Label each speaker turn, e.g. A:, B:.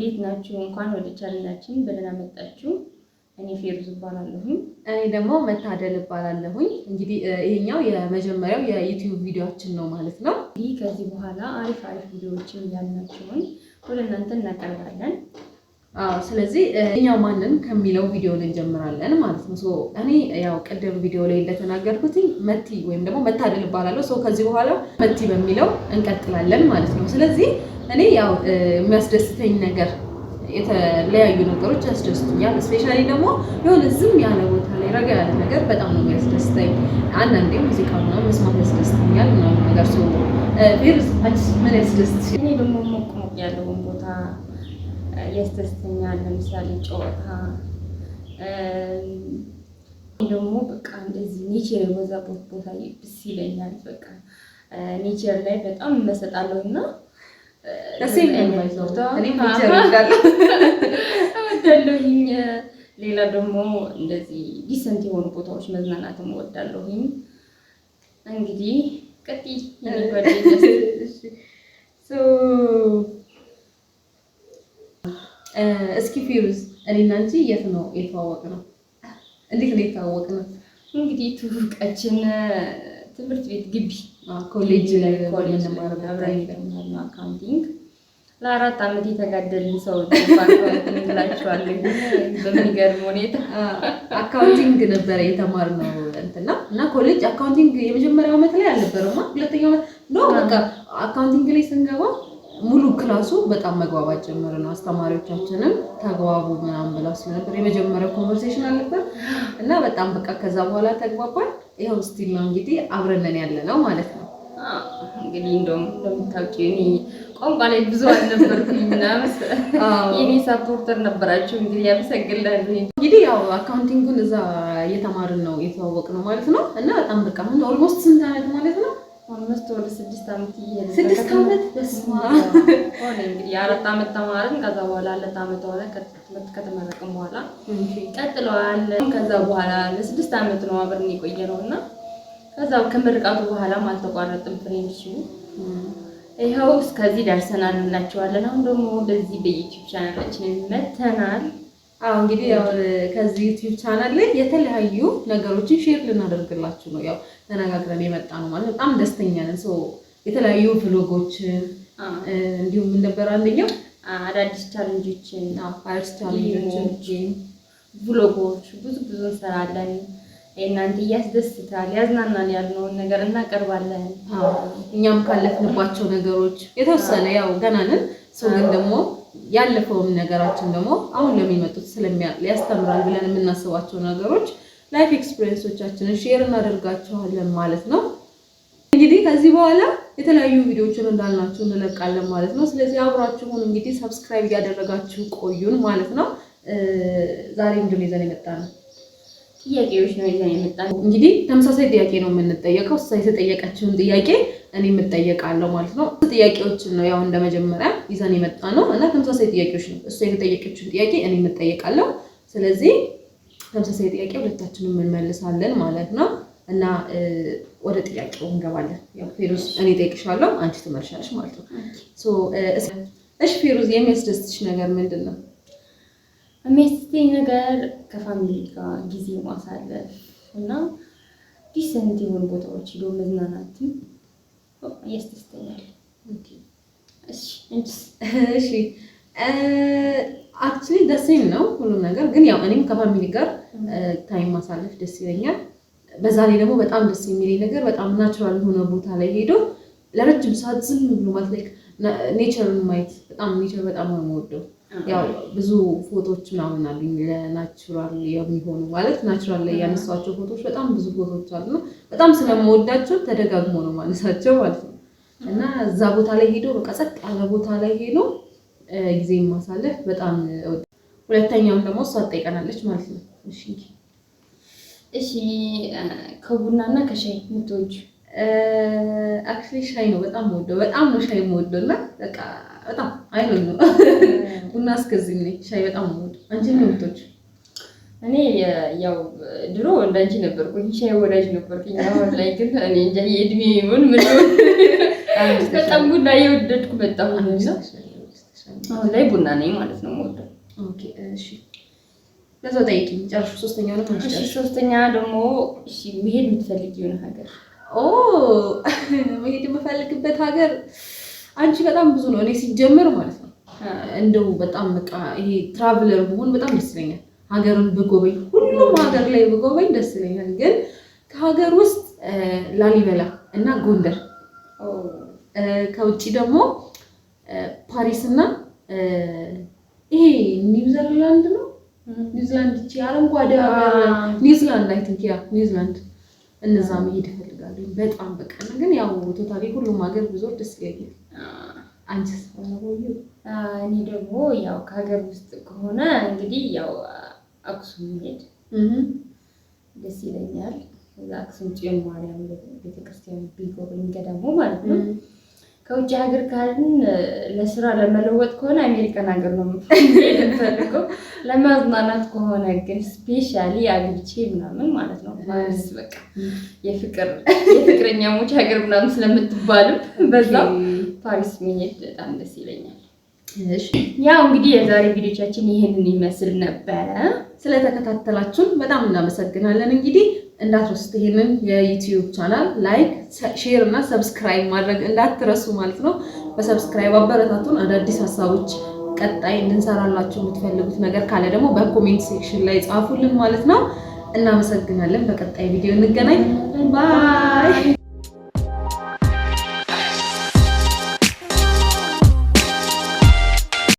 A: እንዴት ናችሁ? እንኳን ወደ ቻናላችን በደህና መጣችሁ። እኔ ፌሩዝ እባላለሁኝ።
B: እኔ ደግሞ መታደል እባላለሁኝ። እንግዲህ ይሄኛው የመጀመሪያው የ YouTube ቪዲዮአችን ነው ማለት ነው።
A: እንግዲህ ከዚህ በኋላ አሪፍ አሪፍ ቪዲዮዎችን እያልናቸውን ወደ እናንተ እናቀርባለን።
B: አዎ፣ ስለዚህ እኛ ማንን ከሚለው ቪዲዮ እንጀምራለን ማለት ነው። So እኔ ያው ቅድም ቪዲዮ ላይ እንደተናገርኩት መቲ ወይም ደግሞ መታደል እባላለሁ። So ከዚህ በኋላ መቲ በሚለው እንቀጥላለን ማለት ነው። ስለዚህ እኔ ያው የሚያስደስተኝ ነገር፣ የተለያዩ ነገሮች ያስደስቱኛል። Especially ደግሞ የሆነ ዝም ያለ ቦታ ላይ ረጋ ያለ ነገር በጣም ነው የሚያስደስተኝ። አንዳንዴ ሙዚቃ ምናምን መስማት ያስደስተኛል ምናምን ነገር። So ፌሩዝ፣ አንቺስ ምን ያስደስትሽ?
A: እኔ ደግሞ ሞቅ ሞቅ ያለውን ቦታ ያስደስተኛል። ለምሳሌ ጨዋታ ደግሞ በቃ እንደዚህ nature የበዛበት ቦታ ደስ ይለኛል። በቃ nature ላይ በጣም እመሰጣለሁ እና
B: ደስ የሚል፣ እኔም nature እወዳለሁ።
A: እወዳለሁኝ። ሌላ ደግሞ እንደዚህ decent የሆኑ ቦታዎች መዝናናትም እወዳለሁኝ። እንግዲህ ቀጥይ የኔ ጓደኛ።
B: So እስኪ ፊሩዝ፣ እኔና አንቺ የት ነው የተዋወቅነው? እንዴት ነው የተዋወቅነው?
A: እንግዲህ ትውውቃችን ትምህርት ቤት ግቢ
B: ኮሌጅ
A: ኮሌጅ
B: በምንማርበት
A: አብረን
B: time።
A: የተማርነው accounting፣ ለ4 ዓመት የተጋደልን ሰው accounting እላችኋለሁ። በሚገርም ሁኔታ
B: Accounting ነበረ የተማርነው እንትና እና ኮሌጅ accounting የመጀመሪያው ዓመት ላይ አልነበረማ፣ ሁለተኛው ዓመት ነው። በቃ accounting ላይ ስንገባ ሙሉ class ኡ በጣም መግባባት ጀመርን። አስተማሪዎቻችንም ተግባቡ ምናምን ብለው ስለነበር የመጀመሪያው conversation አልነበር እና በጣም በቃ ከዛ በኋላ ተግባባን። ይኸው still ነው እንግዲህ አብረን ነን ያለ ነው ማለት ነው።
A: እንግዲህ እንደውም እንደምታውቂው እኔ ቋንቋ ላይ ብዙ አልነበርኩኝ ምናምን፣ የኔ supporter ነበራችሁ። እንግዲህ ያመሰግናለሁ።
B: እንግዲህ ያው accounting ኡን እዛ እየተማርን ነው የተዋወቅነው ማለት ነው። እና በጣም በቃ አሁን almost ስንት ዓመት ማለት ነው?
A: Almost ወደ 6 ዓመት እየሄድን።
B: 6 ዓመት፣ በስመ አብ።
A: ሆነ። እንግዲህ 4 ዓመት ተማርን። ከዛ በኋላ 2 ዓመት ሆነ ትምህርት ከተመረቅን በኋላ ቀጥለዋል። ከዛ በኋላ ለ6 ዓመት ነው አብረን የቆየ ነው እና ከዛ ከምርቃቱ በኋላም አልተቋረጥም friendship ኡ። ይኸው እስከዚህ ደርሰናል እንላቸዋለን። አሁን ደግሞ በዚህ በ YouTube ቻናላችን መተናል።
B: አዎ፣ እንግዲህ ያው ከዚህ YouTube channel ላይ የተለያዩ ነገሮችን share ልናደርግላችሁ ነው ያው ተነጋግረን የመጣ ነው ማለት፣ በጣም ደስተኛ ነን። So የተለያዩ vlog ኦችን እንዲሁም ምን ነበር አንደኛው?
A: አዳዲስ challenge ኦችን፣
B: አዳዲስ challenge ኦችን፣
A: vlog ኦች ብዙ ብዙ እንሰራለን። እናንተ ያስደስታል፣ ያዝናናል ያልነውን ነገር እናቀርባለን።
B: እኛም ካለፍንባቸው ነገሮች የተወሰነ፣ ያው ገና ነን። ሰው ግን ደግሞ ያለፈውን ነገራችን ደግሞ አሁን ለሚመጡት ሊያስተምራል ብለን የምናስባቸው ነገሮች፣ life experience ኦቻችንን share እናደርጋቸዋለን ማለት ነው። እንግዲህ ከዚህ በኋላ የተለያዩ ቪዲዮዎችን እንዳልናችሁ እንለቃለን ማለት ነው። ስለዚህ አብራችሁን እንግዲህ subscribe እያደረጋችሁ ቆዩን ማለት ነው። ዛሬ ምንድን ነው ይዘን የመጣነው?
A: ጥያቄዎች ነው ይዘን የመጣነው።
B: እንግዲህ ተመሳሳይ ጥያቄ ነው የምንጠየቀው። እሷ የተጠየቀችውን ጥያቄ እኔ የምጠየቃለሁ ማለት ነው። ጥያቄዎችን ነው ያው እንደ መጀመሪያ ይዘን የመጣነው እና ተመሳሳይ ጥያቄዎች ነው። እሷ የተጠየቀችውን ጥያቄ እኔ የምጠየቃለሁ። ስለዚህ ተመሳሳይ ጥያቄ ሁለታችንም እንመልሳለን ማለት ነው እና ወደ ጥያቄው እንገባለን። ያው ፌሩዝ፣ እኔ እጠይቅሻለሁ፣ አንቺ ትመልሻለሽ ማለት ነው። እሺ ፌሩዝ፣ የሚያስደስትሽ ነገር ምንድን ነው?
A: የሚያስደስተኝ ነገር ከ family ጋር ጊዜ ማሳለፍ እና decent የሆኑ ቦታዎች ሄዶ መዝናናትም ያስደስተኛል። እሺ፣ አንቺስ?
B: እሺ፣ actually the same ነው ሁሉም ነገር፣ ግን ያው እኔም ከ family ጋር time ማሳለፍ ደስ ይለኛል። በዛ ላይ ደግሞ በጣም ደስ የሚለኝ ነገር በጣም natural የሆነ ቦታ ላይ ሄዶ ለረጅም ሰዓት ዝም ብሎ ማለት like nature ን ማየት፣ በጣም nature በጣም ነው የምወደው። ያው ብዙ ፎቶዎች ምናምን አሉኝ ለ natural የሚሆኑ፣ ማለት natural ላይ ያነሷቸው ፎቶዎች፣ በጣም ብዙ ፎቶዎች አሉና በጣም ስለምወዳቸው ተደጋግሞ ነው ማነሳቸው ማለት ነው። እና እዛ ቦታ ላይ ሄዶ በቃ ጸጥ ያለ ቦታ ላይ ሄዶ ጊዜ ማሳለፍ በጣም። ሁለተኛውን ደግሞ እሷ ትጠይቀናለች ማለት ነው። እሺ።
A: እሺ፣ ከቡና እና ከሻይ የምትወጂው?
B: Actually ሻይ ነው በጣም የምወደው። በጣም ነው ሻይ የምወደው እና በቃ በጣም አይ ነው ቡና እስከዚህ ነኝ። ሻይ በጣም ነው የምወደው። አንቺ ምን የምትወጂው?
A: እኔ ያው ድሮ እንዳንቺ ነበርኩኝ፣ ሻይ ወዳጅ ነበርኩኝ። አሁን ላይ ግን እኔ እንጃ የእድሜ ይሁን ምን ይሁን በጣም ቡና እየወደድኩ መጣሁ። አሁን ላይ ቡና ነኝ ማለት ነው የምወደው።
B: Okay እሺ፣ ለዛው ጠይቂኝ። ጨርሹ። ሶስተኛው ነው።
A: እሺ ሶስተኛ ደግሞ እሺ መሄድ የምትፈልጊውን ሀገር?
B: ኦ፣ መሄድ የምፈልግበት ሀገር አንቺ በጣም ብዙ ነው። እኔ ሲጀምር ማለት ነው እንደው በጣም በቃ ይሄ traveler መሆን በጣም ደስ ይለኛል። ሀገርን ብጎበኝ፣ ሁሉም ሀገር ላይ ብጎበኝ ደስ ይለኛል። ግን ከሀገር ውስጥ ላሊበላ እና ጎንደር፣ ከውጭ ደግሞ ፓሪስ እና ይሄ ኒውዚላንድ ነው። ኒውዚላንድ እቺ አረንጓዴ ሀገር ኒውዚላንድ፣ I think yeah ኒውዚላንድ፣ እነዛ መሄድ እፈልጋለሁ በጣም በቃ። ግን ያው totally ሁሉም ሀገር ብዞር ደስ ይለኛል። አንቺስ?
A: እኔ ደግሞ ያው ከሀገር ውስጥ ከሆነ እንግዲህ ያው አክሱም መሄድ ደስ ይለኛል። እዛ አክሱም ጽዮን ማርያም ቤተክርስቲያን ቢጎበኝ ገዳሙ ማለት ነው። ከውጭ ሀገር ካልን ለስራ ለመለወጥ ከሆነ አሜሪካን ሀገር ነው የምፈልገው። ለማዝናናት ከሆነ ግን specially አግብቼ ምናምን ማለት ነው ፓሪስ፣ በቃ የፍቅረኛሞች ሀገር ምናምን ስለምትባልም በዛው ፓሪስ መሄድ በጣም ደስ ይለኛል። ያው እንግዲህ የዛሬ ቪዲዮቻችን ይህንን ይመስል ነበረ።
B: ስለተከታተላችሁን በጣም እናመሰግናለን። እንግዲህ እንዳትረሱት ይሄንን የ YouTube channel like፣ share እና subscribe ማድረግ እንዳትረሱ ማለት ነው። በ subscribe አበረታቱን። አዳዲስ ሀሳቦች ቀጣይ እንድንሰራላችሁ የምትፈልጉት ነገር ካለ ደግሞ በ comment section ላይ ጻፉልን ማለት ነው። እናመሰግናለን። በቀጣይ ቪዲዮ እንገናኝ። Bye.